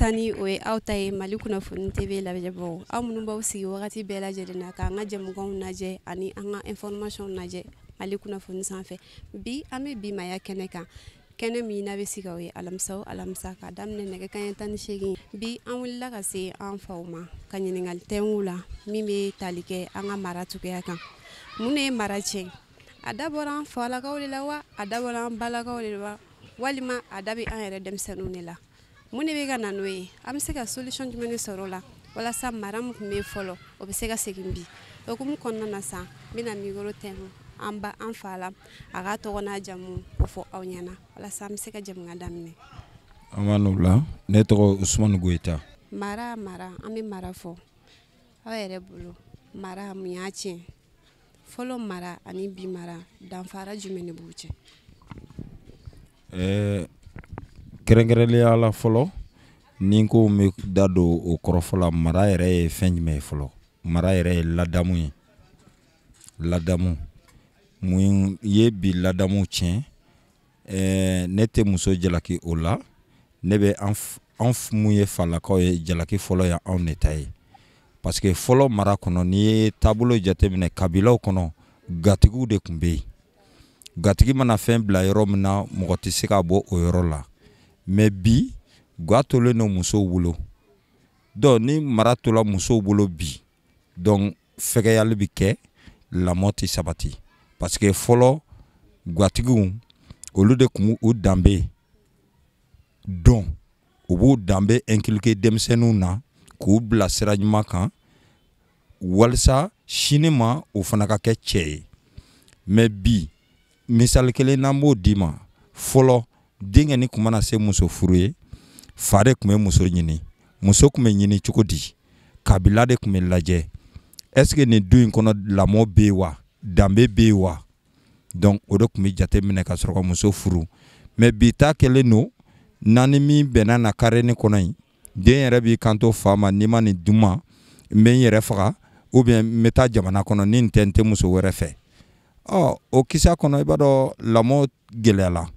Tani o ye aw ta ye Mali Kunnafoni TV lajɛbagaw, aw minnu b'aw sigi wagati bɛɛ lajɛlen na k'an ka jɛmukanw lajɛ ani an ka information lajɛ Mali Kunnafoni sanfɛ. Bi an bɛ bi maaya kɛnɛ kan, kɛnɛ min n'a bɛ sigi aw ye alamisa o alamisa k'a daminɛ nɛgɛ kanɲɛ 18. Bi an wulila ka se an faw ma ka ɲininkali tɛngu la min bɛ tali kɛ an ka mara cogoya kan. Mun de ye mara tiɲɛ? A dabɔra an falakaw de la wa, a dabɔra an balakaw de la wa, walima a da bɛ an yɛrɛ denmisɛnninw de la? Mun de bɛ ka na n'o ye? An bɛ se ka solution jumɛn de sɔrɔ o la walasa mara min tun bɛ yen fɔlɔ, o bɛ se ka segin bi? O hukumu kɔnɔna na sa, n bɛna micro tɛnku an ba an fa la, a k'a tɔgɔ n'a jamu o fɔ aw ɲɛna walasa an bɛ se ka jɛmukan daminɛ. An b'a n'o la, ne tɔgɔ Usumani Goyita. Mara, mara, an bɛ mara fɔ. Aw yɛrɛ bolo, mara mun y'a tiɲɛ? Fɔlɔ mara ani bi mara, danfara jumɛn de b'u cɛ? Kɛrɛnkɛrɛnnenya la fɔlɔ, ni ko n bɛ da don o kɔrɔfɔ la, mara yɛrɛ ye fɛn jumɛn ye fɔlɔ? Mara yɛrɛ ye ladamu ye. Ladamu mun ye bi ladamu tiɲɛ? Ne tɛ muso jalaki o la. Ne bɛ an mun ye falakaw ye, jalaki fɔlɔ ye anw de ta ye. Parce que fɔlɔ mara kɔnɔ, n'i ye taabolo jateminɛ kabilaw kɔnɔ, gatigiw de tun bɛ yen. Gatigi mana fɛn bila yɔrɔ min na, mɔgɔ tɛ se ka bɔ o yɔrɔ la. Mais bi, ga tolen don musow bolo. Donc ni mara tola musow bolo bi, donc fɛgɛyali bɛ kɛ, lamɔ tɛ sabati. Parce que fɔlɔ gatigiw, olu de tun b'u danbe dɔn, u b'u danbe inculquer denmisɛnninw na k'u bila sira ɲuman kan walasa sini ma o fana ka kɛ cɛ ye. Mais bi, misali kelen n'an b'o d'i ma, fɔlɔ denkɛni tun mana se muso furu ye, fa de tun bɛ muso ɲini. Muso tun bɛ ɲini cogo di? Kabila de tun bɛ lajɛ. Est ce que nin du in kɔnɔ lamɔ bɛ yen wa, danbe bɛ yen wa? Donc o de tun bɛ jate minɛ ka sɔrɔ ka muso furu. Mais bi ta kɛlen don, n'an ni min bɛnna na carré kɔnɔ yen, den yɛrɛ b'i kanto fa ma, n'i ma nin d'u ma, n bɛ n yɛrɛ faga, ou bien n bɛ taa jamana kɔnɔ, ni nin tɛ n tɛ muso wɛrɛ fɛ. Ɔ o kisa kɔnɔ, i b'a dɔn lamɔ gɛlɛyala.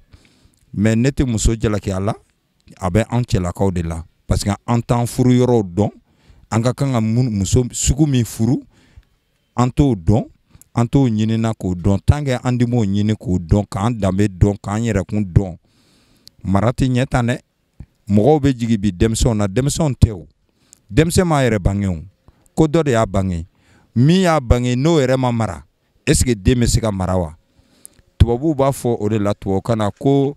Mais ne tɛ muso jalaki a la, a bɛ an cɛlakaw de la. Parce que an t'an furu yɔrɔw dɔn, an ka kan ka muso sugu min furu, an t'o dɔn, an t'o ɲinina k'o dɔn. Tant que an m'o ɲini k'o dɔn, k'an danbe dɔn, k'an yɛrɛkun dɔn, mara tɛ ɲɛ tan dɛ. Mɔgɔw bɛ jigin bi denmisɛnw na, denmisɛnw tɛ o. Denmisɛn m'a yɛrɛ bange o, ko dɔ de y'a bange. Min y'a bange n'o yɛrɛ ma mara, est ce que den bɛ se ka mara wa? Tubabuw b'a fɔ o de la tubabukan na ko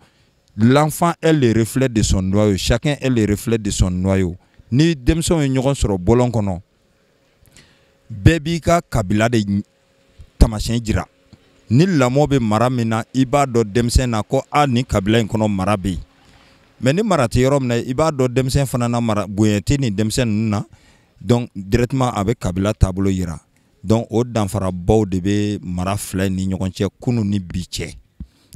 l'enfant est le reflet de son noyau, chacun est le reflet de son noyau. Ni denmisɛnw ye ɲɔgɔn sɔrɔ bɔlɔn kɔnɔ, bɛɛ b'i ka kabila de taamasiyɛn jira. Ni lamɔ bɛ mara min na, i b'a dɔn denmisɛn na ko a nin kabila in kɔnɔ mara bɛ yen. Mais ni mara tɛ yɔrɔ min na, i b'a dɔn denmisɛn fana na mara bonya tɛ nin denmisɛn ninnu na. Donc directement a bɛ kabila taabolo jira. Donc o danfarabaw de bɛ mara fila in ni ɲɔgɔn cɛ, kunun ni bi cɛ.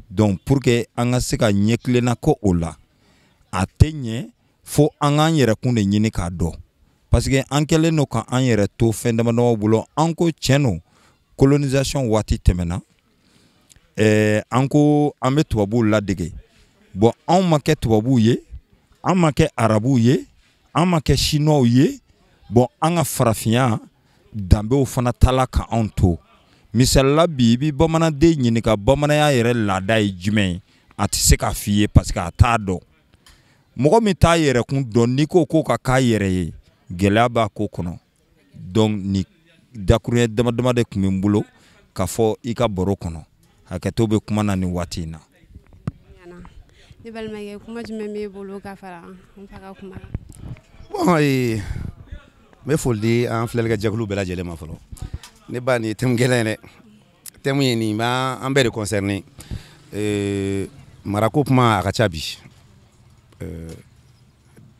Donc pour que an ka se ka ɲɛ kilenna ko o la, a tɛ ɲɛ fo an k'an yɛrɛkun de ɲini k'a dɔn. Parce que an kɛlen don k'an yɛrɛ to fɛn dama dama bolo. An ko tiɲɛ don, colonisation waati tɛmɛna. An ko an bɛ tubabuw ladege. Bon, anw ma kɛ tubabuw ye, an ma kɛ arabuw ye, an ma kɛ chinois ye. Bon, an ka farafinya danbew fana taala ka anw to. Misalila bi, i bɛ bamananden ɲininka bamananya yɛrɛ laada ye jumɛn ye, a tɛ se k'a f'i ye parce que a t'a dɔn. Mɔgɔ min t'a yɛrɛkun dɔn, n'i ko k'o ka k'a yɛrɛ ye, gɛlɛya b'a ko kɔnɔ. Donc ni dakuruɲɛ dama dama de tun bɛ n bolo k'a fɔ i ka baro kɔnɔ. Hakɛto bɛ kuma na nin waati in na. Ne balimakɛ, kuma jumɛn b'e bolo ka fara n fa ka kuma kan? Bon, n bɛ foli di an filɛlikɛ jɛkulu bɛɛ lajɛlen ma fɔlɔ. Ne ba, nin ye thème gɛlɛn ye dɛ. Thème ye nin b'an bɛɛ de concerné. Marako kuma a ka ca bi.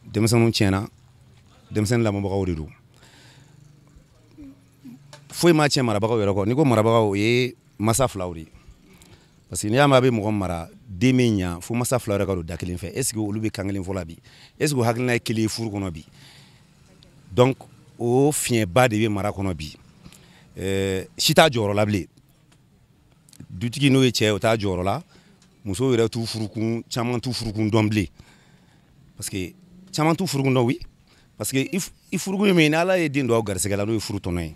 Denmisɛnninw tiɲɛna, denmisɛnnin lamɔbagaw de don. Foyi ma tiɲɛ marabagaw yɛrɛ kɔ. N'i ko marabagaw, o ye masa filaw de ye. Parce que n'i y'a mɛn a bɛ mɔgɔ mara, den bɛ ɲa fo masa fila yɛrɛ ka don da kelen fɛ. Est ce que olu bɛ kan kelen fɔ la bi? Est ce que o hakilina ye kelen ye furu kɔnɔ bi? Donc o fiɲɛba de bɛ mara kɔnɔ bi. Si t'a jɔyɔrɔ la bilen. Dutigi n'o ye cɛ ye, o t'a jɔyɔrɔ la. Musow yɛrɛ t'u furukun, caman t'u furukun dɔn bilen. Parce que Caman t'u furukun dɔn, oui, parce que i furukun ye min ye, ni Ala ye den don aw garisɛgɛ la, n'o ye furu tɔnɔ ye,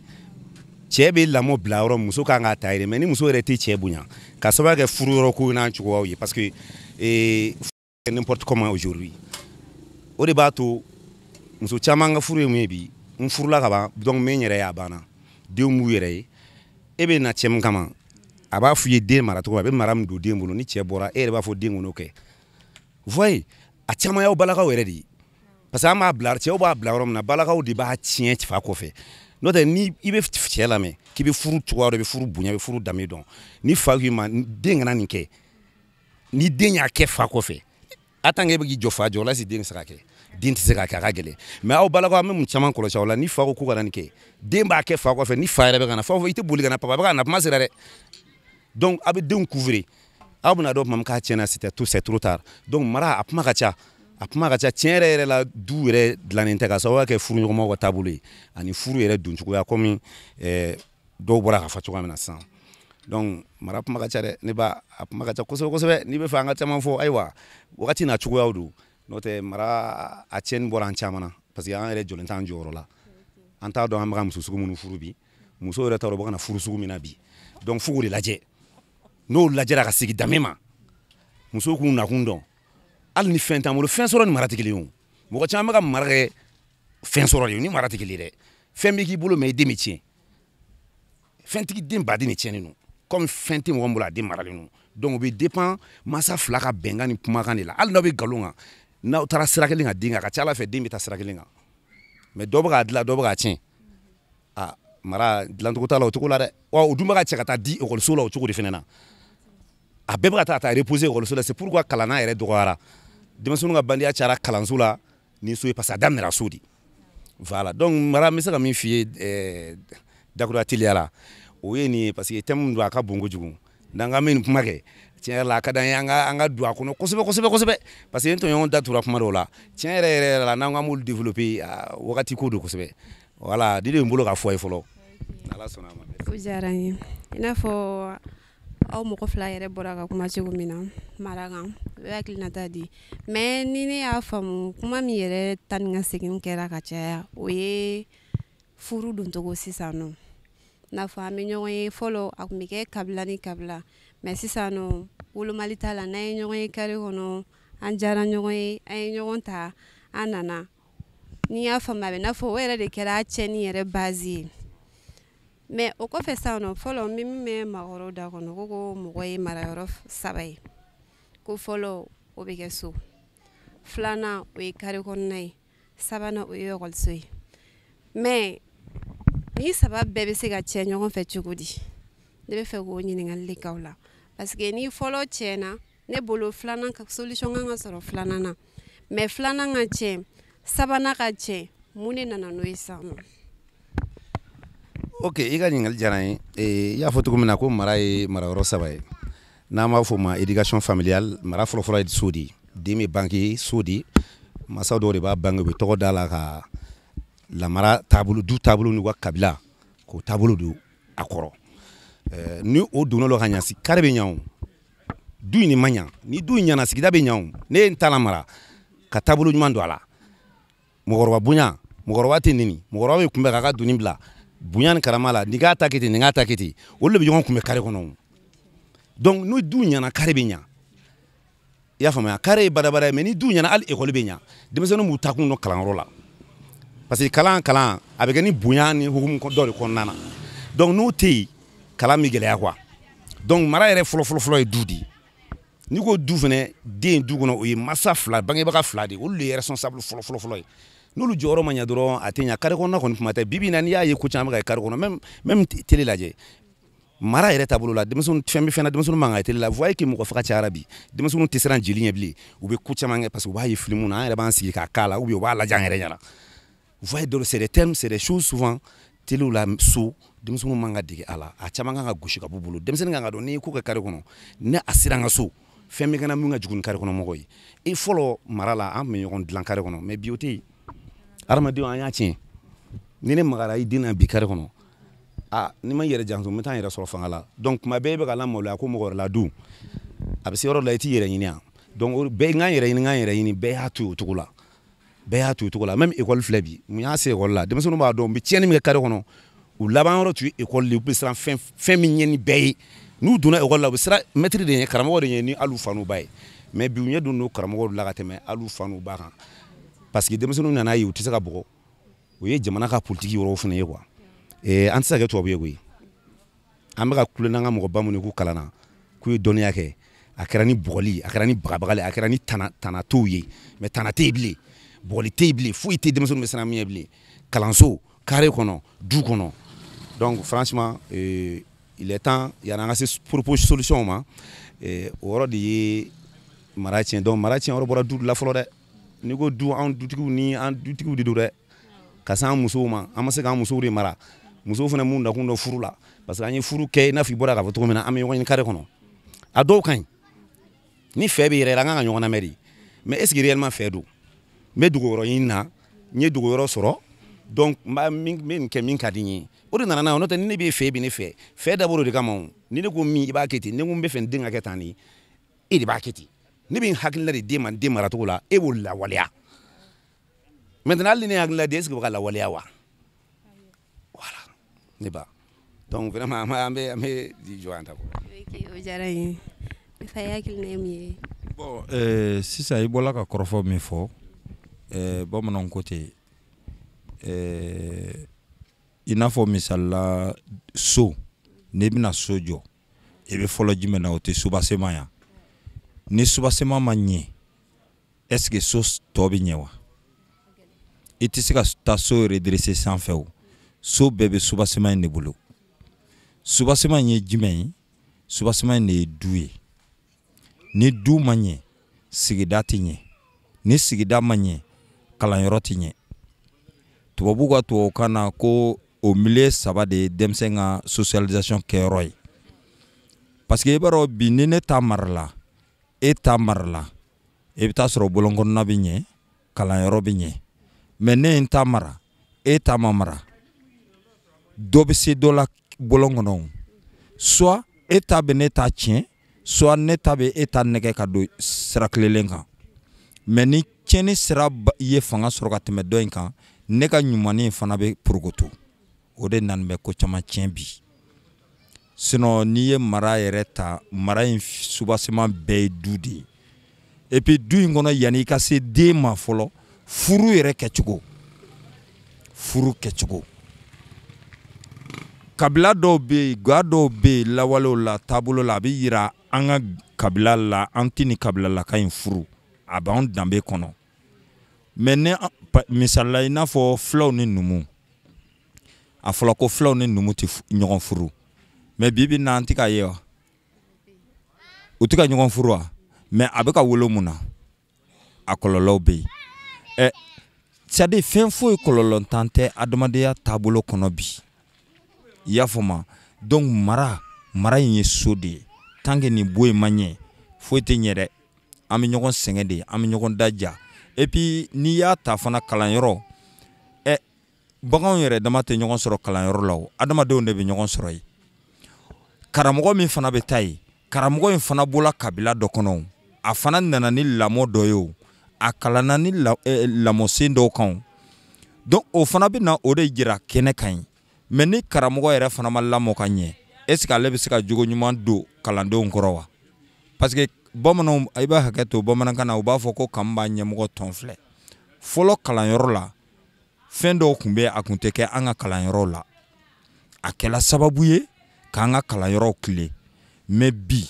cɛ bɛ lamɔ bila yɔrɔ, muso kan k'a ta yɛrɛ. Mais ni muso yɛrɛ tɛ cɛ bonya, ka sababu kɛ furu yɔrɔ ko n'a cogoyaw ye, parce que n'importe comment aujourd'hui, o de b'a to muso caman ka furu ye mun ye bi? N furula ka ban, donc n bɛ n yɛrɛ ye, a banna, denw b'u yɛrɛ ye. E bɛ na cɛ min kama, a b'a f'i ye den mara cogo, a bɛ mara min don den bolo, ni cɛ bɔra, e yɛrɛ b'a fɔ den kɔnɔ kɛ. Voyez, a caman y'aw balakaw yɛrɛ de ye, parce que an b'a bila, cɛw b'a bila yɔrɔ min na, balakaw de b'a tiɲɛ fa kɔfɛ. N'o tɛ, ni i bɛ cɛ lamɛn k'i bɛ furu cogoya dɔn, i bɛ furu bonya, i bɛ furu danbe dɔn, ni fa k'i ma den kana nin kɛ, ni den y'a kɛ fa kɔfɛ, a tant que e bɛ k'i jɔ fa jɔ la, den bɛ se ka kɛ, den tɛ se k'a kɛ, a ka gɛlɛn. Mais aw balakaw, an bɛ mun caman kɔlɔsi aw la, ni fa ko k'u kana nin kɛ, den b'a kɛ fa kɔfɛ. Ni fa yɛrɛ bɛ ka na, fa fɔ i tɛ boli ka na, papa bɛ ka na, kuma sera dɛ. Donc a bɛ denw couvrir, aw bɛna dɔn tuma min k'a tiɲɛna, c'était tout, c'est trop tard. Donc mara, a kuma ka ca, a kuma ka ca. Tiɲɛ yɛrɛ yɛrɛ la, du yɛrɛ dilannen tɛ, ka sababu kɛ furuɲɔgɔnmaw ka taabolo ye ani furu yɛrɛ don cogoya, komi dɔw bɔra k'a fɔ cogoya min na sisan. Donc mara kuma ka ca dɛ, ne ba, a kuma ka ca kosɛbɛ kosɛbɛ. N'i bɛ fɛ an ka caman fɔ, ayiwa, wagati n'a cogoyaw don. N'o tɛ, mara a tiɲɛni bɔra an caman na, parce que an yɛrɛ jɔlen t'an jɔyɔrɔ la. An t'a dɔn an bɛ ka muso sugu minnu furu bi, muso yɛrɛ t'a dɔn u bɛ ka na furu sugu min na bi. Donc f'u k'o de lajɛ. N'o lajɛra ka segin danbe ma, musow k'u nakun dɔn. Hali ni fɛn t'an bolo, fɛn sɔrɔ ni mara tɛ kelen ye. O mɔgɔ caman bɛ ka mara kɛ fɛn sɔrɔ de ye, ni mara tɛ kelen ye dɛ. Fɛn bɛ k'i bolo, mais i den bɛ tiɲɛ. Fɛntigi den baden de tiɲɛnen don, comme fɛn tɛ mɔgɔ min bolo, a den maralen don. Donc o bɛ dépend masa fila ka bɛnkan ni kumakan de la. Hali n'aw bɛ nkalon kan, n'aw taara sira kelen kan den kan, a ka ca Ala fɛ den bɛ taa sira kelen kan. Mais dɔ bɛ k'a dilan, dɔ bɛ k'a tiɲɛ. A mara dilancogo t'a la o cogo la dɛ. Wa o dun bɛ ka cɛ ka taa di ekɔliso la o cogo de fana na, a bɛɛ bɛ ka taa ka taa reposer ekɔliso la. C'est pourquoi kalanna yɛrɛ dɔgɔyara, denmisɛnninw ka bandiya cayara kalanso la ni so ye, parce que a daminɛra so de. Voilà, donc mara, n bɛ se ka min f'i ye dakuruya teliya la, o ye nin ye, parce que thème don, a ka bon kojugu. N'an k'an bɛ nin kuma kɛ, tiɲɛ yɛrɛ la, a ka d'an ye an ka don a kɔnɔ kosɛbɛ kosɛbɛ kosɛbɛ, parce que n tɔɲɔgɔn da tura kuma dɔw la. Tiɲɛ yɛrɛ yɛrɛ la, n'an k'an b'olu développer, wagati ko don kosɛbɛ. Voilà, di de bɛ n bolo k'a fɔ a ye fɔlɔ, Ala sɔnna a ma. O diyara n ye. I n'a fɔ aw mɔgɔ fila yɛrɛ bɔra ka kuma cogo min na mara kan, o ye hakilinata di. Mais ni ne y'a faamu, kuma min yɛrɛ ta ni ka segin kɛra ka caya, o ye furu doncogo sisan nɔ. N'a fɔ an bɛ ɲɔgɔn ye fɔlɔ, a tun bɛ kɛ kabila ni kabila, mais sisan nɔ, wolomali t'a la. N'an ye ɲɔgɔn ye carré kɔnɔ, an diyara ɲɔgɔn ye, an ye ɲɔgɔn ta, an nana. N'i y'a faamu, a bɛ n'a fɔ o yɛrɛ de kɛra cɛnni yɛrɛ base ye. Mais o kɔfɛ sisan nɔ, fɔlɔ, n bɛ min mɛn maakɔrɔw da kɔnɔ, ko mɔgɔ ye marayɔrɔ saba ye. Ko fɔlɔ, o bɛ kɛ so, filanan, o ye carré kɔnɔna ye, sabanan, o ye ekɔliso ye. Mais ni saba bɛɛ bɛ se ka cɛ ɲɔgɔn fɛ cogo di? Ne bɛ fɛ k'o ɲininkali de k'aw la, parce que ni fɔlɔ tiɲɛna, ne bolo filanan ka solution kan ka sɔrɔ filanan na. Mais filanan ka tiɲɛ, sabanan ka tiɲɛ, mun de nana n'o ye sisan nɔ? Ok, i ka ɲininkali diyara n ye. I y'a fɔ cogo min na ko mara ye marayɔrɔ saba ye, n'an b'a fɔ o ma éducation familiale. Mara fɔlɔfɔlɔ ye so de ye. Den bɛ bange so de, mansaw dɔw de b'a bange, u bɛ tɔgɔ da la, ka lamara taabolo, du taabolo n'u ka kabila k'o taabolo don a kɔrɔ. Ni o donna la ka ɲa, carré bɛ ɲa, o du in ma ɲa. Ni du in ɲana, sigida bɛ ɲa. O ne ye n ta lamara ka taabolo ɲuman don a la, mɔgɔkɔrɔba bonya, mɔgɔkɔrɔba tɛ neni, mɔgɔkɔrɔba bɛ kunbɛn k'a ka doni bila bonya ni karama la, nin k'a ta kɛ ten, nin k'a ta kɛ ten, olu de bɛ ɲɔgɔn kunbɛn carré kɔnɔ. Donc ni du ɲɛna, carré bɛ ɲa. I y'a faamuya? Carré ye badabada ye, mais ni du ɲɛna, hali ekɔli bɛ ɲa. Denmisɛnninw b'u takun dɔn kalanyɔrɔ la, parce que kalan a bɛ kɛ ni bonya ni hukumu dɔ de kɔnɔna na. Donc n'o tɛ yen, kalan bɛ gɛlɛya quoi. Donc mara yɛrɛ fɔlɔ fɔlɔ fɔlɔ ye du de ye. N'i ko du fɛnɛ, den du kɔnɔ, o ye masa fila, bangebaga fila de ye, olu de ye responsable fɔlɔ fɔlɔ fɔlɔ ye. N'olu jɔyɔrɔ ma ɲɛ dɔrɔn, a tɛ ɲɛ. Carré kɔnɔna kɔni kuma tɛ. Bi bi in na, n'i y'a ye ko caman bɛ ka kɛ carré kɔnɔ, même télé lajɛ, mara yɛrɛ taabolo la, denmisɛnnin fɛn bɛ fɛn na, denmisɛnnin man ka télé la. Voyez que mɔgɔ faga cayara bi, denmisɛnninw tɛ siran jeli ɲɛ bilen. U bɛ ko caman kɛ parce que u b'a ye film na, an yɛrɛ b'an sigi k'a k'a la, ou bien u b'a lajɛ an yɛrɛ ɲɛna. Voyez, donc c'est des thèmes, c'est des choses souvent télé la, so denmisɛnninw man ka dege a la. A caman kan ka gosi ka b'u bolo. Denmisɛnnin kan ka dɔn n'i ye ko kɛ carré kɔnɔ, ni a sera an ka so, fɛn bɛ kana mun ka jugu ni carré kɔnɔ mɔgɔ ye. I fɔlɔ mara la, an tun bɛ ɲɔgɔn dilan carré kɔnɔ, mais bi o tɛ yen. Hadamadenw, an y'a tiɲɛ. Ni ne magara i den na bi carré kɔnɔ, a ni ma n yɛrɛ janto, n bɛ taa n yɛrɛ sɔrɔ fanga la. Donc kuma bɛɛ e bɛ ka lamaloya ko mɔgɔ wɛrɛ la dun, a bɛ se yɔrɔ dɔ la, i t'i yɛrɛ ɲini yan. Donc bɛɛ n k'an yɛrɛ ɲini, n k'an yɛrɛ ɲini, bɛɛ y'a to yen o cogo la. Bɛɛ y'a to o cogo la. Même école filɛ bi, mun y'a se école la? Denmisɛnninw b'a dɔn u bɛ tiɲɛni min kɛ carré kɔnɔ, u laban yɔrɔ tun ye école de ye. U bɛ siran fɛn fɛn min ɲɛ ni bɛɛ ye, n'u donna école la, u bɛ siran maître de ɲɛ, karamɔgɔ de ɲɛ ni hali u fa n'u ba ye. Mais bi, u ɲɛ don karamɔgɔw la ka tɛmɛ hali u fa n'u ba kan, parce que denmisɛnninw nana ye u tɛ se ka bugɔ. O ye jamana ka politique yɔrɔw fana ye quoi. An tɛ se ka kɛ tubabu ye koyi. An bɛ ka kulo n'an ka mɔgɔba minnu k'u kalanna, k'u ye dɔnniya kɛ, a kɛra ni bugɔli, a kɛra ni bagabagali, a kɛra ni tana tana t'u ye. Mais tana tɛ yen bilen, bugɔli tɛ yen bilen, foyi tɛ denmisɛnninw bɛ siran min ɲɛ bilen, kalanso, carré kɔnɔ, du kɔnɔ. Donc franchement, il est temps, yanni an ka se propos solution ma, o yɔrɔ de ye mara tiɲɛ. Donc mara tiɲɛ yɔrɔ bɔra du de la fɔlɔ dɛ. N'i ko du, anw dutigiw ni an dutigiw de don dɛ, ka se an musow ma. An ma se k'an musow de mara. Musow fana mun nakun dɔ furu la, parce que an ye furu kɛ i n'a fɔ i bɔra k'a fɔ cogo min na, an bɛ ɲɔgɔn ɲini carré kɔnɔ. A dɔw ka ɲi, ni fɛ bɛ yɛrɛ la, an kan ka ɲɔgɔn lamɛn de. Mais est ce que réellement fɛ don? N bɛ dogo yɔrɔ ɲini na, n ye dogo yɔrɔ sɔrɔ, donc n b'a min, n bɛ nin kɛ min ka di n ye, o de nana n'a ye. N'o tɛ, ni ne b'e fɛ, e bɛ ne fɛ, fɛ dabɔra o de kama. O ni ne ko min, i b'a kɛ ten. Ne ko n bɛ fɛ n den ka kɛ tan de, e de b'a kɛ ten. Ne bɛ n hakilina de d'e ma n den maracogo la, e b'o lawaleya. Maintenant, hali ni ne hakilina di, est ce que o bɛ ka lawaleya wa? Voilà, ne ba. Donc vraiment, an bɛ jɔ an ta kɔ. Ok, o diyara n ye. Fa, e hakilina ye mun ye? Bon, sisan i bɔla ka kɔrɔfɔ min fɔ, bamananw ko ten, i n'a fɔ misalila so, n'i bɛna so jɔ, i bɛ fɔlɔ jumɛn na? O tɛ soubassement ya? Ni soubassement ma ɲɛ, est ce que so tɔ bɛ ɲɛ wa? I tɛ se ka taa so redresser sanfɛ. O so bɛɛ bɛ soubassement in de bolo. Soubassement in ye jumɛn ye? Soubassement in de ye du ye. Ni du ma ɲɛ, sigida tɛ ɲɛ. Ni sigida ma ɲɛ, kalanyɔrɔ tɛ ɲɛ. Tubabu ka tubabukan na ko o milieu saba de ye denmisɛn ka socialisation kɛyɔrɔ ye, parce que i b'a dɔn bi, ni ne ta marala, e ta marala, i bɛ taa sɔrɔ bɔlɔn kɔnɔna bɛ ɲɛ, kalanyɔrɔ bɛ ɲɛ. Mais ne ye n ta mara, e ta ma mara, dɔ bɛ se dɔ la bɔlɔn kɔnɔ. Soit e ta bɛ ne ta tiɲɛ, soit ne ta bɛ e ta nɛgɛ ka don sira tilenlen kan. Mais ni tiɲɛni sira ye fanga sɔrɔ ka tɛmɛ dɔ in kan, ne ka ɲumanni fana bɛ porokoto. O de nana bɛ ko caman tiɲɛ bi. Sinon, n'i ye mara yɛrɛ ta, mara in soubassement bɛɛ ye du de ye. Et puis du in kɔnɔ, yanni i ka se den ma fɔlɔ, furu yɛrɛ kɛcogo, furu kɛcogo, kabila dɔw bɛ yen, ga dɔw bɛ yen, lawalew la, taabolo la, a bɛ yira an ka kabila la, an tɛ nin kabilalaka in furu, a b'an danbe kɔnɔ. Mais ne misalila, i n'a fɔ filaw ni numu, a fɔra ko filaw ni numu tɛ ɲɔgɔn furu. Mais bi bi in na, an tɛ k'a ye wa? U tɛ ka ɲɔgɔn furu wa? Mais a bɛ ka wolo mun na? A kɔlɔlɔw bɛ yen. Ɛ, c'est à dire fɛn foyi kɔlɔlɔntan tɛ adamadenya taabolo kɔnɔ bi, i y'a faamu? Donc mara in ye so de ye. Tant que nin bo in ma ɲɛ, foyi tɛ ɲɛ dɛ. An bɛ ɲɔgɔn sɛgɛn de, an bɛ ɲɔgɔn daja. Et puis n'i y'a ta fana, kalanyɔrɔ, ɛ, baganw yɛrɛ dama tɛ ɲɔgɔn sɔrɔ kalanyɔrɔ la, o adamadenw de bɛ ɲɔgɔn sɔrɔ yen. Karamɔgɔ min fana bɛ taa yen, karamɔgɔ in fana bɔla kabila dɔ kɔnɔ, a fana nana ni lamɔ dɔ ye, o a kalanna ni lamɔsen dɔw kan. Donc o fana bɛ na o de jira kɛnɛ kan yen. Mais ni karamɔgɔ yɛrɛ fana ma lamɔ ka ɲɛ, est ce que ale bɛ se ka jogo ɲuman don kalandenw kɔrɔ wa? Parce que bamananw, i b'a hakɛ to bamanankan na, u b'a fɔ ko kan b'a ɲɛmɔgɔ tɔn filɛ. Fɔlɔ kalanyɔrɔ la, fɛn dɔw tun bɛ, a tun tɛ kɛ an ka kalanyɔrɔw la, a kɛla sababu ye k'an ka kalanyɔrɔw tilen. Mais bi,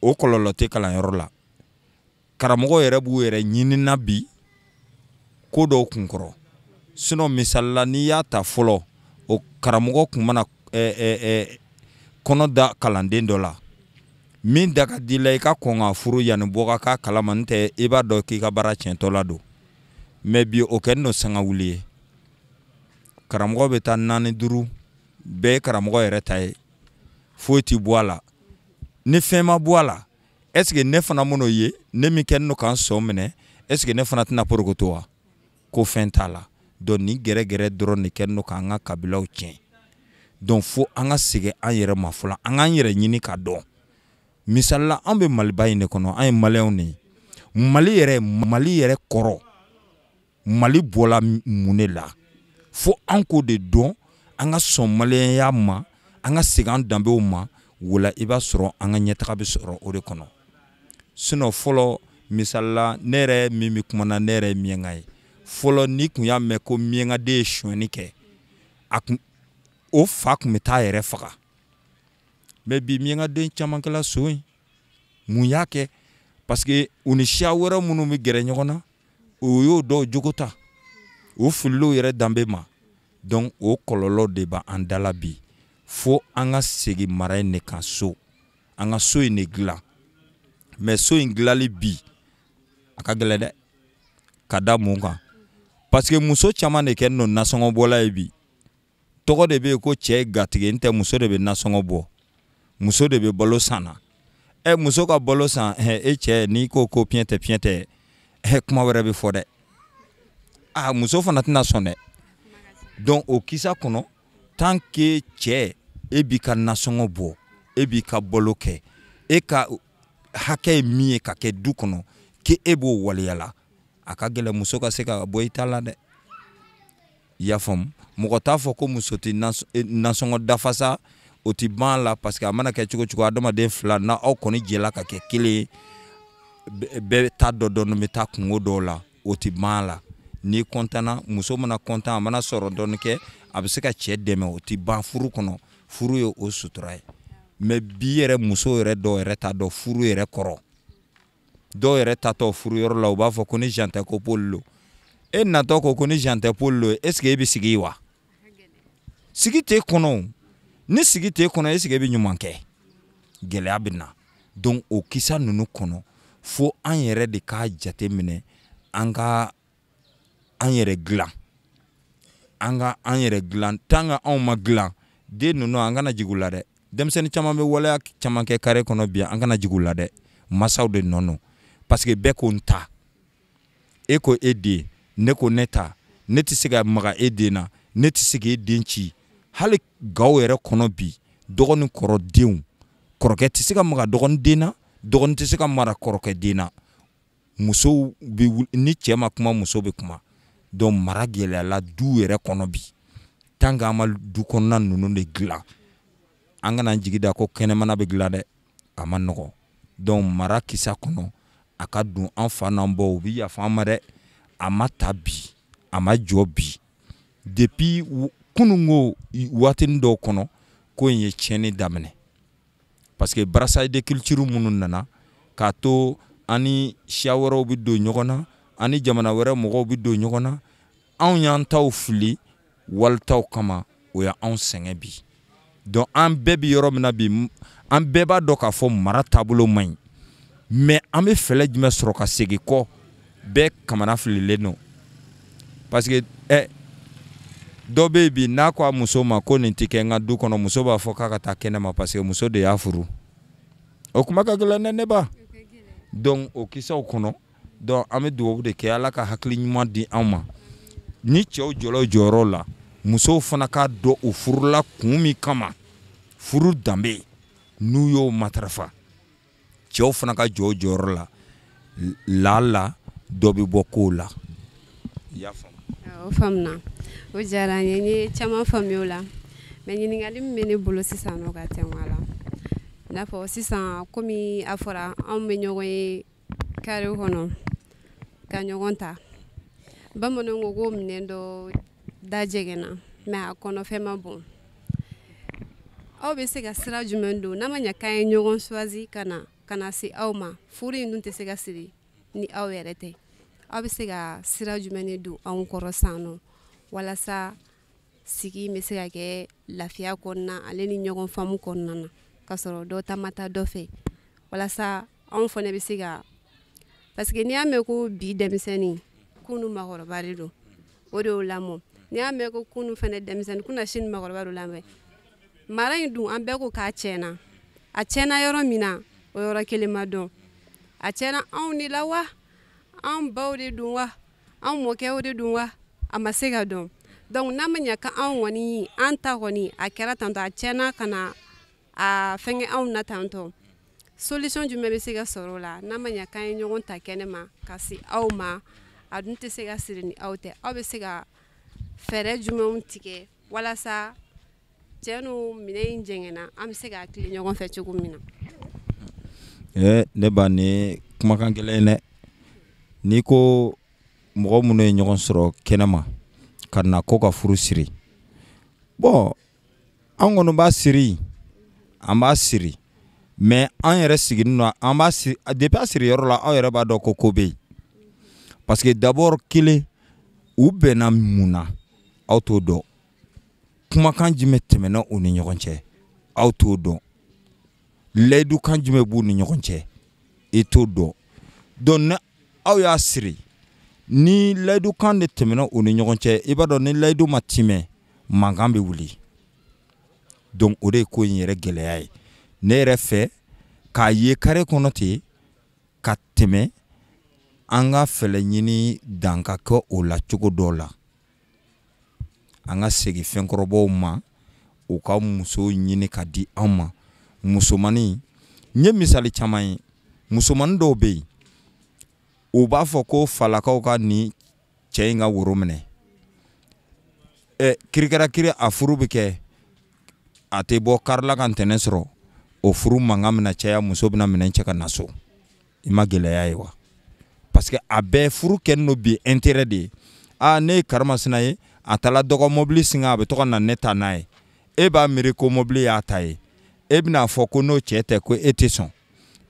o kɔlɔlɔ tɛ kalanyɔrɔ la. Karamɔgɔ yɛrɛ b'u yɛrɛ ɲinina bi ko dɔw kunkɔrɔ. Sinon, misalila, n'i y'a ta fɔlɔ, o karamɔgɔ tun mana kɔnɔ da kalanden dɔ la, min da ka di la, i ka kɔn ka furu yanni bɔ ka k'a kalama, n tɛ i b'a dɔn k'i ka baara tiɲɛtɔ la don. Mais bi, o kɛlen don sangawuli ye. Karamɔgɔ bɛ taa naani duuru, bɛɛ ye karamɔgɔ yɛrɛ ta ye, foyi ti bɔ a la. Ni fɛn ma bɔ a la, est ce que ne fana man'o ye, ne min kɛlen don k'an sɔn minɛ, est ce que ne fana tɛna porokoto wa ko fɛn t'a la? Donc nin gɛrɛgɛrɛ dɔrɔn de kɛlen don k'an ka kabilaw tiɲɛ. Donc fo an ka segin an yɛrɛ ma fɔlɔ, an k'an yɛrɛ ɲini ka dɔn. Misalila, an bɛ Maliba in de kɔnɔ, an ye Maliyɛnw de ye. Mali yɛrɛ, Mali yɛrɛ kɔrɔ. Mali bɔla mun de la? Fo an k'o de dɔn, an ka sɔn maliyɛnya ma, an ka segin an danbew ma. Wala i b'a sɔrɔ an ka ɲɛtaga bɛ sɔrɔ o de kɔnɔ. Sinon fɔlɔ, misali la, ne yɛrɛ min bɛ kuma na, ne yɛrɛ ye miɲanka ye. Fɔlɔ, n'i tun y'a mɛn ko miɲankaden ye sonyɛni kɛ, a kun o fa tun bɛ taa yɛrɛ faga. Mais bi, miɲankaden caman kɛla son ye. Mun y'a kɛ? Parce que u ni siya wɛrɛ minnu bɛ gɛrɛ ɲɔgɔn na, o y'o dɔw jogo ta, o filil'o yɛrɛ danbe ma. Donc o kɔlɔlɔ de b'an da la bi. Fo an ka segin mara in de kan so, an ka so in de dilan. Mais so in dilanli bi, a ka gɛlɛn dɛ. Ka da mun kan? Parce que muso caman de kɛ don nasɔngɔbɔla ye bi. Tɔgɔ de bɛ yen ko cɛ ye gatigi, n tɛ, muso de bɛ nasɔngɔ bɔ, muso de bɛ balo san na. Ɛ, muso ka balo san, e cɛ, n'i ko ko piɲɛ tɛ, piɲɛ tɛ, ɛ, kuma wɛrɛ bɛ fɔ dɛ. Aa, muso fana tɛna sɔn dɛ. Donc o kisa kɔnɔ, tant que cɛ, e b'i ka nasɔngɔ bɔ, e b'i ka balo kɛ, e ka hakɛ ye min ye ka kɛ du kɔnɔ, k'e b'o waleya la, a ka gɛlɛn muso ka se ka bɔ i ta la dɛ. I y'a faamu? Mɔgɔ t'a fɔ ko muso tɛ nasɔngɔ dafa sa, o tɛ ban la, parce que a mana kɛ cogo cogo, adamaden fila na, aw kɔni jɛla ka kɛ kelen ye, bɛɛ ta dɔ dɔɔni bɛ taa kungo dɔw la, o tɛ ban la. N'i kɔntanna, muso mana kɔntan, a mana sɔrɔ dɔɔni kɛ, a bɛ se ka cɛ dɛmɛ, o tɛ ban furu kɔnɔ. Furu ye o sutura ye. Mais bi yɛrɛ, muso yɛrɛ dɔw yɛrɛ t'a dɔn furu yɛrɛ kɔrɔ. Dɔw yɛrɛ tatɔ furu yɔrɔ la, u b'a fɔ ko ni Jean tɛ, ko Paul lo. E natɔ ko ko ni Jean tɛ, Paul lo, est ce que e bɛ sigi wa? Sigi t'e kɔnɔ. Ni sigi t'e kɔnɔ, est ce que e bɛ ɲuman kɛ? Gɛlɛya bɛ na. Donc o kisa ninnu kɔnɔ, fo an yɛrɛ de k'a jate minɛ, an ka an yɛrɛ dilan, an ka an yɛrɛ dilan. Tant que anw ma dilan, den ninnu, an kana jigin u la dɛ. Denmisɛnnin caman bɛ waleya caman kɛ carré kɔnɔ bi, an kana jigin u la dɛ, masaw de nɔ don. Parce que bɛɛ ko n ta, e ko e den, ne ko ne ta, ne tɛ se ka maga e den na, ne tɛ se k'e den ci. Hali gaw yɛrɛ kɔnɔ bi, dɔgɔnin kɔrɔ denw, kɔrɔkɛ tɛ se ka maga dɔgɔnin den na, dɔgɔnin tɛ se ka mara kɔrɔkɛ den na. Musow bɛ, ni cɛ ma kuma, muso bɛ kuma. Donc mara gɛlɛyala du yɛrɛ kɔnɔ bi. Tant que an ma du kɔnɔna ninnu de dilan, an kana jigi da ko kɛnɛmana bɛ dilan dɛ, a ma nɔgɔn. Donc mara kisa kɔnɔ, a ka don an fa n'an baw, u bɛ yafa an ma dɛ. A ma ta bi, a ma jɔ bi. Depuis kununko, waatinin dɔw kɔnɔ, ko in ye tiɲɛni daminɛ, parce que brassage de culture minnu nana k'a to an ni siya wɛrɛw bɛ don ɲɔgɔn na, an ni jamana wɛrɛ mɔgɔw bɛ don ɲɔgɔn na, anw y'an taw fili walitaw kama, o y'anw sɛgɛn bi. Donc an bɛɛ bɛ yɔrɔ min na bi, an bɛɛ b'a dɔn k'a fɔ mara taabolo man ɲi. Mais an bɛ fɛɛrɛ jumɛn sɔrɔ ka segin kɔ? Bɛɛ kamana fililen don, parce que ɛ, dɔ bɛ yen bi, n'a ko a muso ma ko nin tɛ kɛ n ka du kɔnɔ, muso b'a fɔ k'a ka taa kɛnɛ ma, parce que muso de y'a furu. O kuma ka gɛlɛn dɛ, ne ba. Donc o kisaw kɔnɔ, donc an bɛ dugawu de kɛ, Ala ka hakili ɲuman di an ma. Ni cɛw jɔla jɔyɔrɔ la, musow fana k'a dɔn u furula kun min kama, furu danbe, n'u y'o matarafa, cɛw fana ka jɔ jɔyɔrɔ la, laala dɔ bɛ bɔ kow la. I y'a faamu? O faamuna, o diyara n ye, n ye caman faamuya o la. Mais ɲininkali min bɛ ne bolo sisan nɔ ka tɛmɛ a la, i n'a fɔ sisan, komi a fɔra anw bɛ ɲɔgɔn ye carré kɔnɔ ka ɲɔgɔn ta, bamananw ko ko minɛn dɔ da jɛgɛnna, mais a kɔnɔfɛn ma bon. Aw bɛ se ka sira jumɛn don, n'a ma ɲɛ k'an ye ɲɔgɔn choisi ka na se aw ma, furu in dun tɛ se ka siri ni aw yɛrɛ tɛ, aw bɛ se ka sira jumɛn de don anw kɔrɔ sisan nɔ, walasa sigi bɛ se ka kɛ lafiya kɔnɔna ale ni ɲɔgɔn faamu kɔnɔna na, ka sɔrɔ dɔ ta ma taa dɔ fɛ, walasa anw fana bɛ se ka, parce que n'i y'a mɛn ko bi denmisɛnnin, kunu maakɔrɔba de don, o de y'o lamɔ. N'i y'a mɛn ko kunu fana denmisɛnnin, kunna sini maakɔrɔba de lamɛn. Mara in dun, an bɛɛ ko k'a tiɲɛna. A tiɲɛna yɔrɔ min na, o yɔrɔ kelen ma dɔn. A tiɲɛna anw de la wa, an baw de don wa, an mɔkɛw de don wa, a ma se ka dɔn. Donc n'a ma ɲɛ ka anw kɔni, an ta kɔni, a kɛra tantɔ, a tiɲɛna ka na a fɛnkɛ anw na tantɔ, solution jumɛn bɛ se ka sɔrɔ o la, n'a ma ɲɛ k'an ye ɲɔgɔn ta kɛnɛ ma ka se aw ma? A dun tɛ se ka siri ni aw tɛ. Aw bɛ se ka fɛɛrɛ jumɛnw tigɛ walasa cɛ n'u minɛ in jɛngɛnna, an bɛ se k'a tilen ɲɔgɔn fɛ cogo min na? Ne ba, nin kumakan gɛlɛn ye dɛ. N'i ko mɔgɔ minnu ye ɲɔgɔn sɔrɔ kɛnɛma ka na ko ka furu siri, bon, an kɔni b'a siri, an b'a siri, mais an yɛrɛ sigilen don, an b'a siri depuis a siri yɔrɔ la, aw yɛrɛ b'a dɔn ko ko bɛ yen. Parce que d'abord, kelen, u bɛnna mun na, aw t'o dɔn. Kumakan jumɛn tɛmɛna u ni ɲɔgɔn cɛ, aw t'o dɔn. Layidukan jumɛn b'u ni ɲɔgɔn cɛ, i t'o dɔn. Donc ni aw y'a siri, ni layidukan de tɛmɛna u ni ɲɔgɔn cɛ, i b'a dɔn ni layidu ma timɛ, mankan bɛ wuli. Donc o de ye ko in yɛrɛ gɛlɛya ye. Ne yɛrɛ fɛ k'a ye carré kɔnɔ ten ka tɛmɛ, an ka fɛlɛ ɲini dan ka kɛ o la cogo dɔ la. An ka segin fɛnkɔrɔbaw ma, u ka muso ɲini ka di an ma. Musomanin, n ye misali caman ye, musomanin dɔw bɛ yen, u b'a fɔ ko falakaw ka nin cɛ in ka woro minɛ. Ɛ kirikara kiri, a furu bɛ kɛ, a tɛ bɔ karila ka ntɛnɛn sɔrɔ, o furu mankan bɛna caya, muso bɛna minɛn cɛ ka na so. I ma gɛlɛya ye wa? Parce que a bɛɛ furu kɛlen don bi intérêt de ye. Aa, ne ye karimasina ye, a taara dɔgɔ mobili singa, a bɛ to ka na ne ta n'a ye. E b'a miiri ko mobili y'a ta ye, e bɛna fɔ ko n'o cɛ tɛ ko e tɛ sɔn.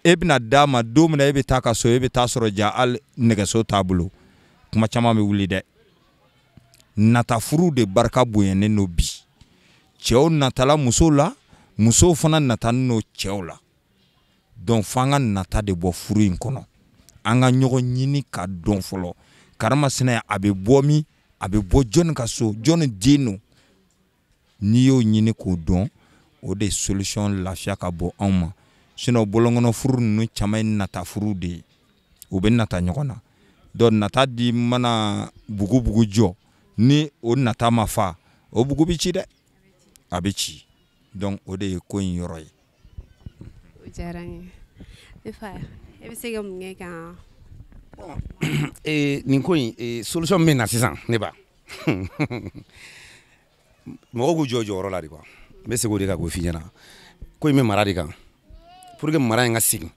E bɛna d'a ma don min na, e bɛ taa ka so, e bɛ taa sɔrɔ ja hali nɛgɛso t'a bolo. Kuma caman bɛ wuli dɛ. Nata furu de barika bonyanen don bi. Cɛw natala musow la, musow fana natalen don cɛw la. Donc f'an ka nata de bɔ furu in kɔnɔ. An ka ɲɔgɔn ɲini ka dɔn fɔlɔ. Karimasina, a bɛ bɔ min, a bɛ bɔ jɔnni ka so, jɔnni den don? N'i y'o ɲini k'o dɔn, o de solution lafiya ka bɔ anw ma. Sinon bɔlɔnkɔnɔ furu ninnu caman ye nata furu de ye, u bɛ nata ɲɔgɔn na. Donc nata di mana bugu bugu jɔ, ni o nata ma fa, o bugu bɛ ci dɛ, a bɛ ci. Donc o de ye ko in yɔrɔ ye. O diyara n ye. Ne fa, e bɛ se ka mun kɛ kan? Nin ko in solution min bɛ na sisan, ne ba, mɔgɔw k'u jɔ jɔyɔrɔ la de quoi. N bɛ segin o de kan k'o f'i ɲɛna. Ko in bɛ mara de kan. Pour que mara in ka segin,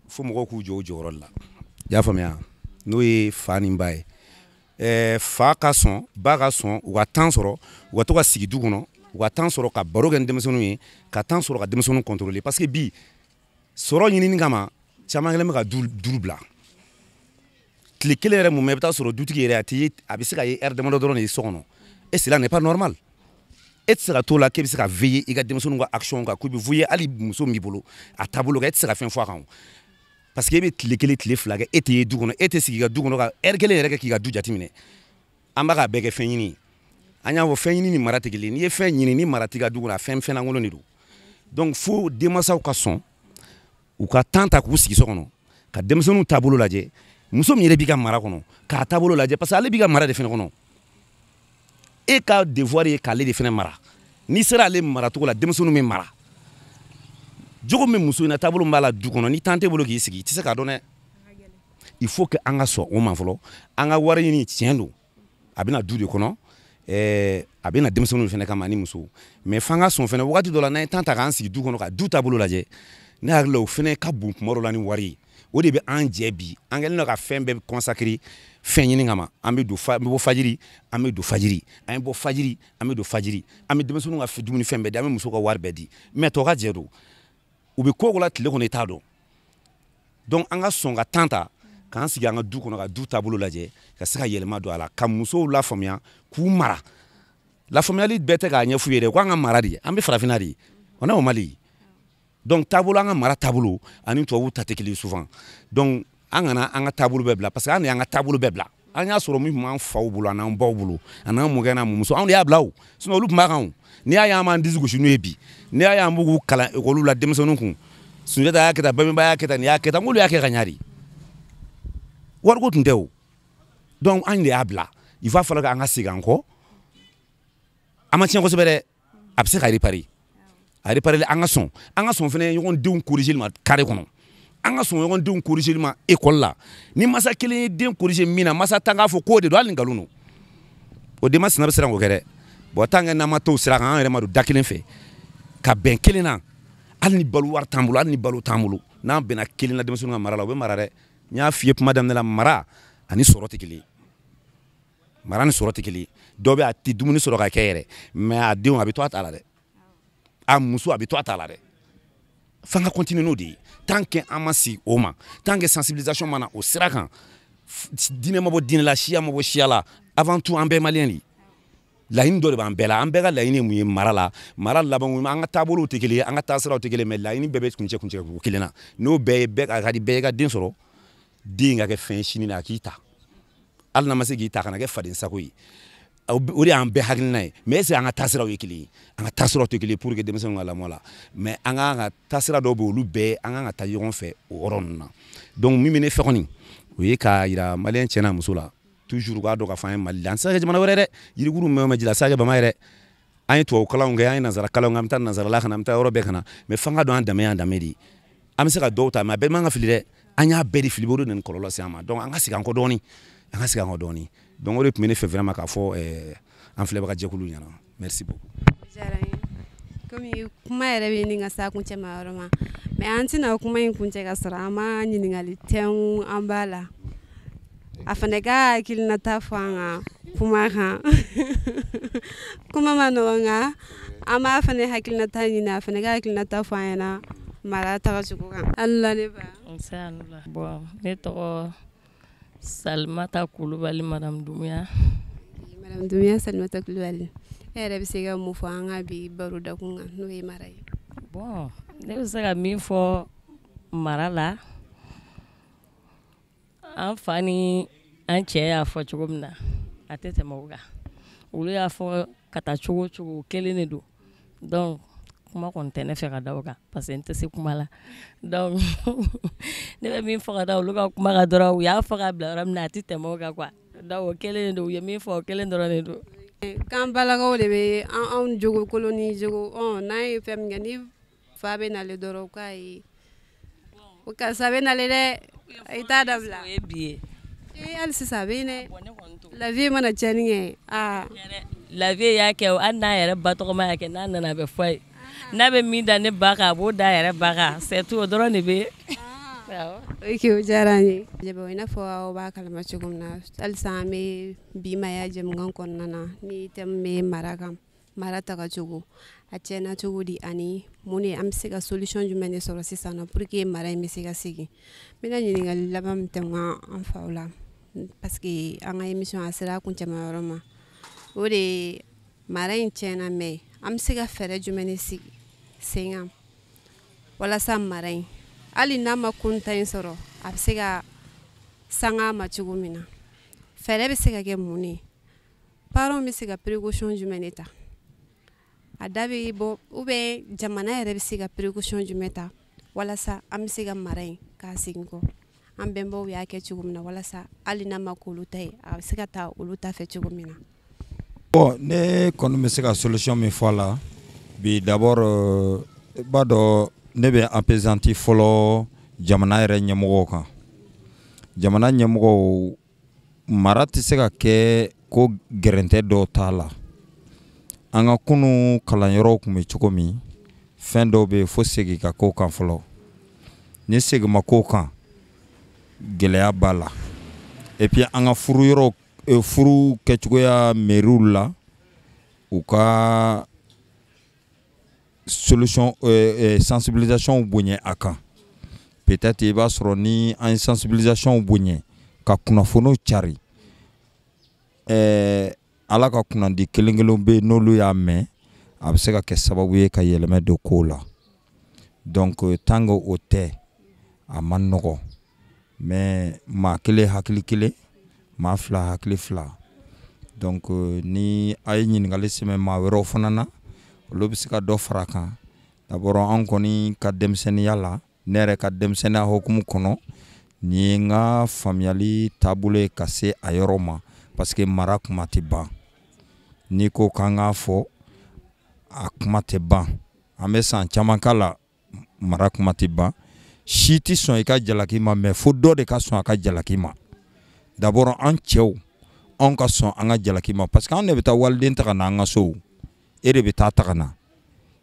fo mɔgɔw k'u jɔ u jɔyɔrɔ de la, i y'a faamuya? N'o ye fa ni ba ye, fa ka sɔn, ba ka sɔn, u ka temps sɔrɔ, u ka to ka sigi du kɔnɔ, u ka temps sɔrɔ ka baro kɛ ni denmisɛnninw ye, ka temps sɔrɔ ka denmisɛnninw contrôler. Parce que bi, sɔrɔ ɲinini kama, caman kɛlen bɛ ka du duuru bila. Tile kelen yɛrɛ mun, i bɛ taa sɔrɔ dutigi yɛrɛ, a tɛ ye, a bɛ se ka ye heure damadɔ dɔrɔn de ye so kɔnɔ. Et cela n'est pas normal. E tɛ se ka t'o la k'e bɛ se ka veiller i ka denmisɛnninw ka action kan, k'u bɛ veiller hali muso min b'i bolo, a taabolo kan, e tɛ se ka fɛn fɔ a kan o. Parce que e bɛ tile kelen, tile 2 kɛ, e tɛ ye du kɔnɔ, e tɛ sigi i ka du kɔnɔ ka heure kelen yɛrɛ kɛ k'i ka du jateminɛ. An b'a ka bɛɛ kɛ fɛn ɲini ye. An y'a fɔ, fɛn ɲini ni mara tɛ kelen. N'i ye fɛn ɲini ni mara t'i ka du kɔnɔ, a fɛn fɛn lankolon de don. Donc fo denmansaw ka sɔn, u ka temps ta k'u sigi so kɔnɔ ka denmisɛnninw taabolo lajɛ, muso min yɛrɛ b'i ka mara kɔnɔ, k'a taabolo lajɛ, parce que ale b'i ka mara de fɛnɛ kɔnɔ. E ka devoir ye k'ale de fɛnɛ mara. N'i sera ale maracogo la, denmisɛnninw bɛ mara. Jogo min muso in na, taabolo min b'a la du kɔnɔ, ni temps t'e bolo k'i sigi, i tɛ se k'a dɔn dɛ. Il faut que an ka sɔn o ma fɔlɔ. An ka wari ɲini, tiɲɛ don, a bɛna du de kɔnɔ, a bɛna denmisɛnninw fɛnɛ kama ani musow, mais f'an ka sɔn fɛnɛ wagati dɔ la, n'an ye temps ta k'an sigi du kɔnɔ ka du taabolo lajɛ. Ne hakili la, o fɛnɛ ka bon kuma dɔ la ni wari ye. O de bɛ an jɛ bi. An kɛlen don ka fɛn bɛɛ consacrer fɛn ɲini kama. An bɛ don fa, an bɛ bɔ fajiri, an bɛ don fajiri, an bɛ bɔ fajiri, an bɛ don fajiri, an bɛ denmisɛnninw ka dumuni fɛn bɛɛ di, an bɛ musow ka wari bɛɛ di, mais tɔ ka jɛ don, u bɛ ko o ko la tile kɔnɔ, i t'a dɔn. Donc an ka sɔn ka temps ta k'an sigi an ka du kɔnɔ ka du taabolo lajɛ, ka se ka yɛlɛma don a la, ka musow lafaamuya, k'u mara. Lafaamuyali bɛɛ tɛ k'a ɲɛf'u ye dɛ, ko an ka mara de, an bɛ farafinna de, on est au Mali. Donc taabolo, an ka mara taabolo ani tubabuw ta tɛ kelen souvent. Donc an kana an ka taabolo bɛɛ bila, parce que an de y'an ka taabolo bɛɛ bila. An y'a sɔrɔ min tun b'an faw bolo, a n'an baw bolo, a n'an mɔkɛ n'an mɔmuso, anw de y'a bila o. Sinon olu tun b'a kan o. N'i y'a ye an b'an disi gosi n'u ye bi, n'i y'a ye an b'u k'u kalan ekɔliw la denmisɛnninw kun, Sunjata y'a kɛ tan, Bangebaa y'a kɛ tan, nin y'a kɛ tan, n'olu y'a kɛ ka ɲa de, wariko tun tɛ o. Donc an de y'a bila. Il va falloir que an ka segin an kɔ. A ma tiɲɛ kosɛbɛ dɛ, a bɛ se ka réparer, a réparer. An ka sɔn, an ka sɔn fɛnɛ ɲɔgɔn denw corriger ma carré kɔnɔ. An ka sɔn ɲɔgɔn denw corriger ma école la. Ni masa kelen ye den corriger min na, masa tan k'a fɔ k'o de don, hali ni nkalon don, o denma sina bɛ siran k'o kɛ dɛ. Bon, tant que n'an ma t'o sira kan, an yɛrɛ ma don da kelen fɛ ka bɛn kelen na, hali ni balo wari t'an bolo, hali ni balo t'an bolo, n'an bɛnna kelen na denmisɛnninw ka mara la, u bɛ mara dɛ. N y'a f'i ye kuma daminɛ la, mara ani sɔrɔ tɛ kelen ye. Mara ni sɔrɔ tɛ kelen ye. Dɔ bɛ a tɛ dumuni sɔrɔ ka kɛ yɛrɛ, mais a denw, a bɛ to a ta la dɛ. A muso, a bɛ to a ta la dɛ. F'an ka continuer n'o de ye. Tant que an ma sigi o ma, tant que sensibilisation ma na o sira kan, diinɛ ma bɔ diinɛ la, siya ma bɔ siya la, avant tout an bɛɛ maliyɛn de ye. Laɲini dɔ de b'an bɛɛ la. An bɛɛ ka laɲini ye mun ye mara la? Mara laban, an ka taabolow tɛ kelen ye, an ka taasiraw tɛ kelen, mais laɲini bɛɛ bɛ kuncɛ ko kelen na. N'o bɛɛ ye, bɛɛ a ka di bɛɛ ye ka den sɔrɔ, den ka kɛ fɛn sini na, a k'i ta, hali n'a ma se k'i ta, a kana kɛ faden sago ye. O de y'an bɛɛ hakilina ye. Mais est ce que an ka taasiraw ye kelen ye? An ka taasiraw tɛ kelen ye pour que denmisɛnninw ka lamɔ la. Mais an k'an ka taasira dɔw bɛ, olu bɛɛ an kan ka taa ɲɔgɔn fɛ o yɔrɔ ninnu na. Donc min bɛ ne fɛ kɔni, o ye k'a yira maliyɛn cɛ n'a muso la, toujours u k'a dɔn k'a fɔ an ye Mali la. An tɛ se ka kɛ jamana wɛrɛ dɛ. Yirikuru mɛn o mɛn ji la, a tɛ se ka kɛ bama ye dɛ. An ye tubabu kalanw kɛ, an ye nanzara kalanw kɛ, an bɛ taa nanzarala ka na, an bɛ taa yɔrɔ bɛɛ ka na, mais f'an ka dɔn an danbe y'an danbe de ye. An bɛ se ka dɔw ta, mais a bɛɛ man ka fili dɛ. An y'a bɛɛ de fili, o de nana ni kɔlɔlɔ se an ma. Donc an ka segin an kɔ dɔɔni, an ka segin an kɔ dɔɔni. Donc o de tun bɛ ne fɛ vraiment k'a fɔ an filɛbaga jɛkulu ɲɛna. Merci beaucoup. Diyara n ye. Komi kuma yɛrɛ bɛ ɲini ka s'a kuncɛ ma yɔrɔ ma, mais an tɛna kuma in kuncɛ ka sɔrɔ an ma ɲininkali tɛnku an b'a la. A fana ka hakilinata fɔ an ka kuma kan. Kuma ma nɔgɔn, nka an b'a fana hakilinata ɲini, a fana ka hakilinata fɔ an ɲɛna mara tagacogo kan. Alila ne ba. Nse, a ni wula. Bon, ne tɔgɔ Salimata Kulubali, madame Dumuya. Madame Dumuya Salimata Kulubali, e yɛrɛ bɛ se ka mun fɔ an ka bi baro dakun kan, n'o ye mara ye? Bon, ne bɛ se ka min fɔ mara la, an fa ni an cɛ y'a fɔ cogo min na, a tɛ tɛmɛ o kan. Olu y'a fɔ ka taa cogo o cogo, o kelen de don. Donc kuma kɔni tɛ ne fɛ ka da o kan, parce que n tɛ se kuma la. Donc ne bɛ min fɔ ka da olu ka kuma kan dɔrɔn, u y'a fɔ ka bila yɔrɔ min na, a tɛ tɛmɛ o kan quoi. Donc o kelen de don, u ye min fɔ, o kelen dɔrɔn de don. K'an balakaw de bɛ anw jogo kolon ni jogo n'an ye fɛn min kɛ, ni fa bɛ nalen dɔrɔn, k'a ye ko karisa bɛ nalen dɛ, i t'a dabila. O ye bi ye. Ee, hali sisan a bɛ yen dɛ. La vie mana tiɲɛni kɛ, aa. La vie y'a kɛ o, hali n'a yɛrɛ ba tɔgɔma y'a kɛ, n'a nana, a bɛ fɔ a ye. N'a bɛ min da ne ba kan, a b'o da a yɛrɛ ba kan, c'est tout, o dɔrɔn de bɛ. Ok, o diyara an ye. I n'a fɔ aw b'a kalama cogo min na, halisa an bɛ bi maaya jɛmukan kɔnɔna na, ni thème bɛ mara kan, mara tagacogo, a tiɲɛna cogo di, ani mun de an bɛ se ka solution jumɛn de sɔrɔ sisan nɔ pour que mara in bɛ se ka segin. N bɛna ɲininkali laban min tɛmɛ an faw la, parce que an ka émission a sera a kuncɛma yɔrɔ ma, o de ye mara in tiɲɛna, mais an bɛ se ka fɛɛrɛ jumɛn de sigi sen kan walasa mara in, hali n'a ma kunta in sɔrɔ, a bɛ se ka sanga ma cogo min na? Fɛɛrɛ bɛ se ka kɛ mun de ye? Parents bɛ se ka précaution jumɛn de ta, a da bɛ bɔ, ou bien jamana yɛrɛ bɛ se ka précaution jumɛn ta walasa an bɛ se ka mara in k'a segin kɔ, an bɛnbaw y'a kɛ cogo min na, walasa hali n'a ma k'olu ta ye, a bɛ se ka taa olu ta fɛ cogo min na? Bon, ne kɔni bɛ se ka solution min fɔ a la bi, d'abord i b'a dɔn, ne bɛ appesanti fɔlɔ jamana yɛrɛ ɲɛmɔgɔw kan. Jamana ɲɛmɔgɔw, mara tɛ se ka kɛ ko gɛrɛntɛ dɔw t'a la. An ka kunun kalanyɔrɔw tun bɛ cogo min, fɛn dɔw bɛ yen, fo segin ka k'o kan fɔlɔ. Ni segin ma k'o kan, gɛlɛya b'a la. Et puis an ka furu yɔrɔ, furu kɛcogoya, mairie la, u ka solution, sensibilisation bonya a kan. Peut-être i b'a sɔrɔ ni an ye sensibilisation bonya ka kunnafoniw cari, Ala ka kunnandi kelen kelen bɛ yen, n'olu y'a mɛn, a bɛ se ka kɛ sababu ye ka yɛlɛmɛ don kow la. Donc tant que o tɛ, a man nɔgɔ. Mais maa kelen hakili kelen, maa fila hakili fila. Donc ni a ye ɲininkali sɛmɛ maa wɛrɛw fana na, olu bɛ se ka dɔ fara a kan. D'abord an kɔni ka denmisɛnninya la, ne yɛrɛ ka denmisɛnninya hukumu kɔnɔ, nin ye n ka faamuyali taabolo ye ka se a yɔrɔ ma, parce que mara kuma tɛ ban. N'i ko k'an k'a fɔ, a kuma tɛ ban. An bɛ san caman k'a la, mara kuma tɛ ban. Si tɛ sɔn i ka jalaki ma, mais fo dɔ de ka sɔn a ka jalaki ma. D'abord an cɛw, anw ka sɔn an ka jalaki ma, parce que anw de bɛ taa waliden ta ka na an ka so. E de bɛ taa ta ka na.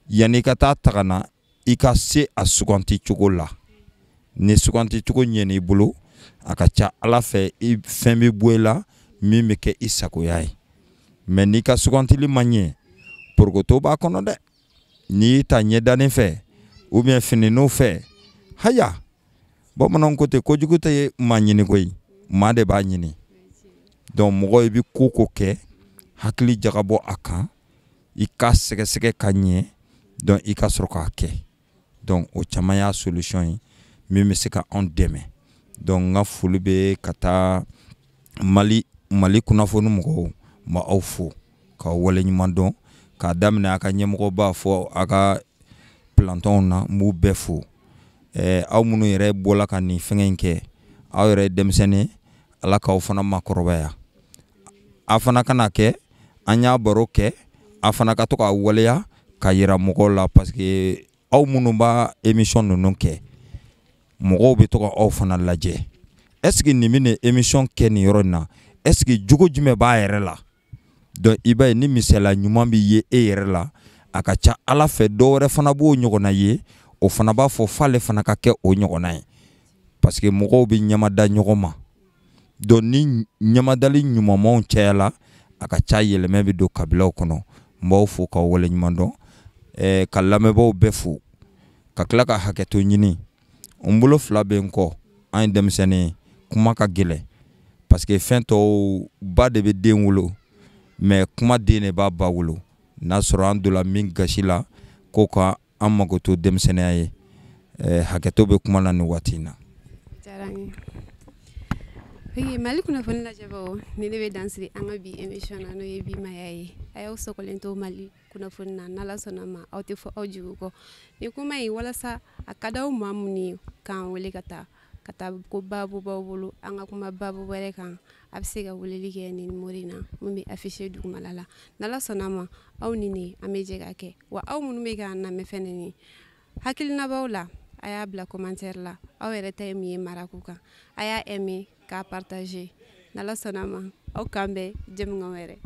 Yanni i ka taa ta ka na, i ka se a suganti cogo la. Ni suganti cogo ɲɛn'i bolo, a ka ca Ala fɛ, i fɛn bɛ bɔ i la min bɛ kɛ i sagoya ye. Mais n'i ka sugantili ma ɲɛ, porokoto b'a kɔnɔ dɛ. N'i y'i ta ɲɛdanin fɛ ou bien fininiw fɛ, haya, bamananw ko ten, kojugu tɛ maa ɲini koyi, maa de b'a ɲini. Donc mɔgɔ, i bɛ ko ko kɛ, hakili jagabɔ a kan, i ka sɛgɛsɛgɛ ka ɲɛ, donc i ka sɔrɔ k'a kɛ. Donc o caman y'a solution ye min bɛ se ka anw dɛmɛ. Donc n ka foli bɛ ka taa Mali kunnafoni mɔgɔw ma, aw fo k'aw waleɲuman dɔn, k'a daminɛ a ka ɲɛmɔgɔba fɔ a ka plantonw na, n b'u bɛɛ fo. Aw minnu yɛrɛ bɔla ka nin fɛngɛ in kɛ, aw yɛrɛ ye denmisɛnnin, Ala k'aw fana makɔrɔbaya. A fana kana kɛ an y'a baro kɛ, a fana ka to k'a waleya ka yira mɔgɔw la, parce que aw minnu b'a émission ninnu kɛ, mɔgɔw bɛ to ka aw fana lajɛ. Est ce que nin bɛ nin émission kɛ nin yɔrɔ in na, est ce que jogo jumɛn b'a yɛrɛ la? Donc i b'a ye, ni misaliya ɲuman bɛ ye e yɛrɛ la, a ka ca Ala fɛ, dɔ wɛrɛ fana b'o ɲɔgɔnna ye, o fana b'a fɔ f'ale fana ka kɛ o ɲɔgɔnna ye, parce que mɔgɔw bɛ ɲamada ɲɔgɔn ma. Donc ni ɲamadali ɲumanmanw cayala, a ka ca yɛlɛmɛ bɛ don kabilaw kɔnɔ. N b'aw fo k'aw waleɲuman dɔn, ka lamɛnbaaw bɛɛ fo, ka tila ka hakɛto ɲini. N bolo fila bɛ n kɔ, an ye denmisɛnnin ye, kuma ka gɛlɛn, parce que fɛn tɔw ba de bɛ den wolo, mais kuma den de b'a ba wolo. N'a sɔrɔ an donna min gasi la, ko ka an mago to denmisɛnninya ye, hakɛto bɛ kuma na nin waati in na. Ok, Mali kunnafoni lajɛbagaw, ni ne bɛ dan sigi an ka bi émission na, n'o ye bi maya ye. A y'aw sɔgɔlen to Mali kunnafoni na, n'Ala sɔnna ma, aw tɛ fɔ aw jigi kɔ. Ni kuma in, walasa a ka d'aw maa minnu ye k'an wele ka taa ko baabu b'aw bolo, an ka kuma baabu wɛrɛ kan, a bɛ se ka weleli kɛ nin numéro in na mun bɛ affiché dugumala la. N'Ala sɔnna ma, aw ni ne, an bɛ jɛ k'a kɛ. Wa aw minnu bɛ k'an lamɛn fɛnɛ, ni hakilina b'aw la, a y'a bila commentaire la, aw yɛrɛ ta ye min ye marako kan. A y'a aimer, k'a partager. N'Ala sɔnna ma, aw k'an bɛn jɛmukan wɛrɛ.